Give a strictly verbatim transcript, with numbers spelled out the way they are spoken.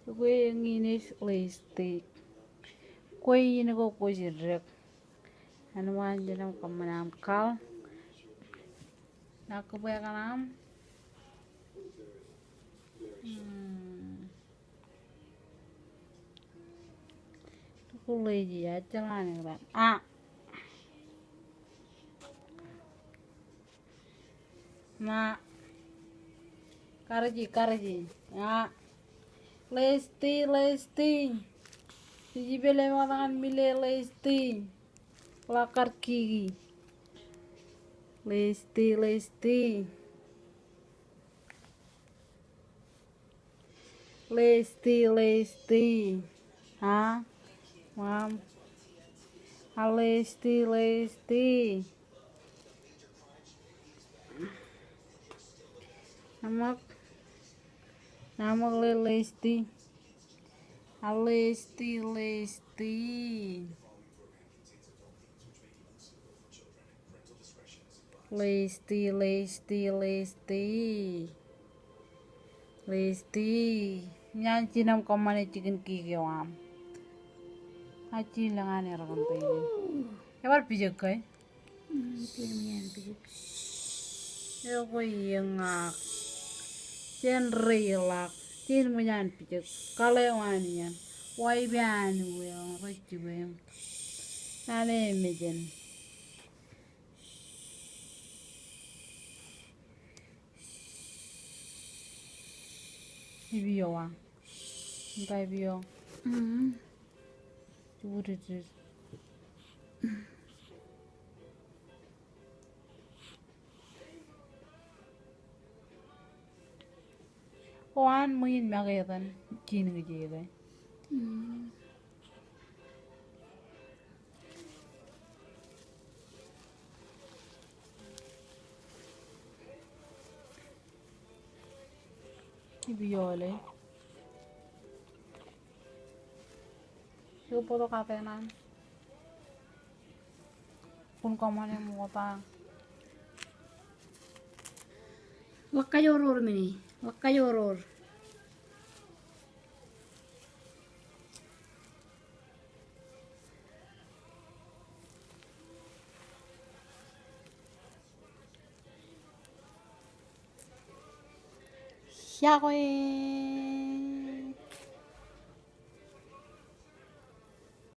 Ekwe eñin ej Lesti. Kwe in ko kwōj dek. Āinwōt an jinem kōṃṃan aṃ kal. Ak kwe kaṇ aṃ. Hmm. Tukul ej ejjeḷọk an ekta. A. Ṇa. Karji, karji. A. Lesti, Lesti. Ij pād ḷọk ñan Mile, Lesti. Ḷak kar kiki. Lesti, Lesti. Lesti, Lesti. Ha? Mom. A Lesti, Lesti. Naṃ ḷọk. Naṃ ḷọk Le-, Lesti. A Lesti, Lesti. Lesti, Lesti, Lesti. Lesti. Ñan jinem kōṃṃane jikin kiki eo aṃ. Ajji lōñ an erkōn tōjin. Ebar pijek ke? Mm, jen ṃōj an pijek. Ekwe eñak. Jen reiḷọk. Jen ṃōj an pijek. Kaḷ eo an iien. Wipe an uwe eo rej jibwe. Ñan e mejān. Ipiowa. Ña ipio. Mm. Jibwe dik dik. Ko an ṃwiin make etan jin ke je ke. Mm. Ipioḷe. Eo bōktok kapeṇañ. Kōn kōṃṃane ṃokta. Ḷak kajoror men e. Ḷak kajoror. Iọkwe.